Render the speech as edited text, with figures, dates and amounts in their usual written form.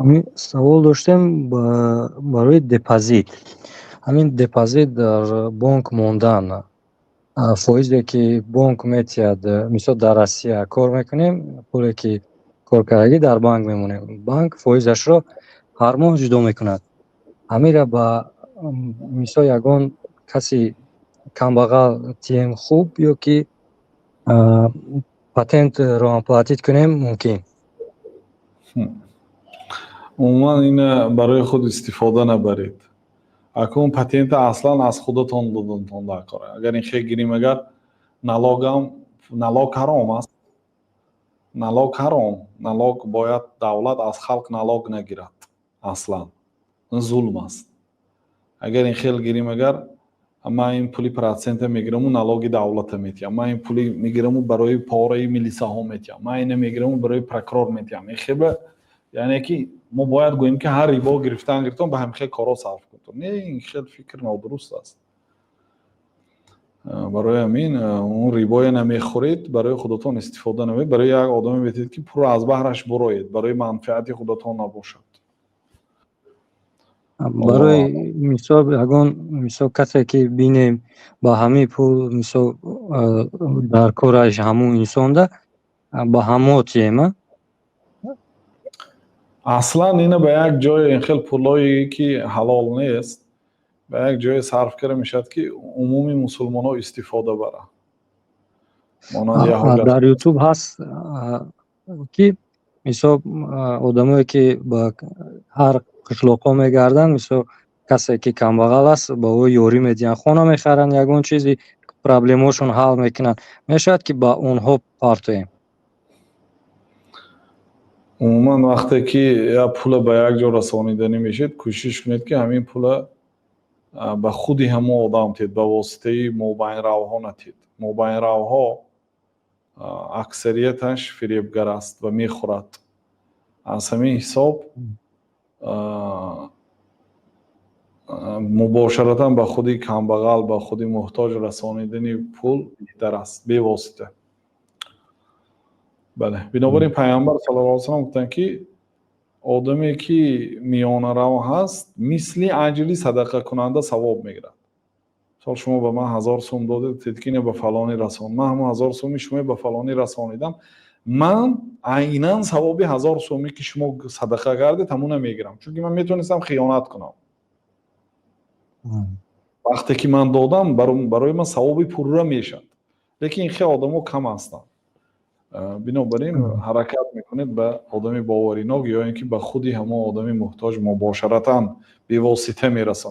Ҳамин савол доштем барои депозит. Ҳамин депозит дар бонк мондан, фоизе ки бонк метиҳад, мисол, дар Россия кор мекунем, пуле ки кор кардагӣ дар банк мемонем, банк фоизашро ҳар моҳ ҷудо мекунад. Ҳамира ба, мисол, ягон каси камбағал тием хуб ё ки патентро оплатить кунем мумкин? Умуман ина барои худ истифода набаред. Акун патента аслан аз худатон додантон дар кор. Агар ин хел гирем, агар налогам, налог ҳаром аст, налог ҳаром. Налог бояд давлат аз халқ налог нагирад, аслан зулм аст. Агар ин хел гирем, агар ман ин пули процента мегираму налоги давлата метиҳам, ман ин пули мегираму барои пораи милисаҳо метиҳам, ман ина мегираму барои прокурор метиҳам, ин хела, яъне ки мо бояд гӯем, ки ҳар рибо гирифтан гирифтон, ба ҳамин хел корҳо сарф кунед. Не, ин хел фикр нодуруст аст. Барои ҳамин он рибое намехӯред, барои худатон истифода намед, барои як одаме метиҳед, ки пурра аз баҳраш буроед, барои манфиати худатон набошад. Барои мисол, ягон, мисол, касе ки бинем, ба ҳамин пул, мисол, дар кораш ҳамун инсонда ба ҳамо тием, а? Аслан ина ба як ҷое, ин хел пулое ки ҳалол нест, ба як ҷое сарф карда мешавад, ки умуми мусулмонҳо истифода баранд. Дар Ютуб ҳаст, ки, мисол, одамое ки ба ҳар қишлоқҳо мегарданд, мисол, касе ки камбағал аст, ба ӯ ёрӣ медиҳанд, хона мехаранд, ягон чизи проблемаҳошон ҳал мекунанд. Мешавад, ки ба онҳо партоем? Умуман, вақте ки як пула ба як ҷо расониданӣ мешавед, кӯшиш кунед, ки ҳамин пула ба худи ҳамон одам тиҳед, ба воситаи мобайнравҳо натиҳед. Мобайнравҳо аксарияташ фиребгар аст ва мехӯрад. Аз ҳамин ҳисоб мубошаратан ба худи камбағал, ба худи муҳтоҷ расонидани пул беҳтар аст, бевосита. Бале, бинобар ин Пайғамбар саллаллоҳу алайҳи васаллам гуфтанд, ки одаме ки миёнарав ҳаст, мисли аҷри садақакунанда савоб мегирад. Мисол, шумо ба ман 1000 сум додед, гуфтед, ки ина ба фалонӣ расон. Ман ҳамон 1000 суми шумо ба фалонӣ расонидам, ман айнан савоби 1000 сумӣ, ки шумо садақа кардед, ҳамона мегирам, чунки ман метавонистам хиёнат кунам. Вақте ки ман додам, барои ман савоби пурра мешавад. Лекин ин хел одамо кам ҳастанд. Бинобар ин ҳаракат мекунед, ба одами боваринок ё ин ки ба худи ҳамон одами муҳтоҷ мубошаратан, бевосита мерасонед.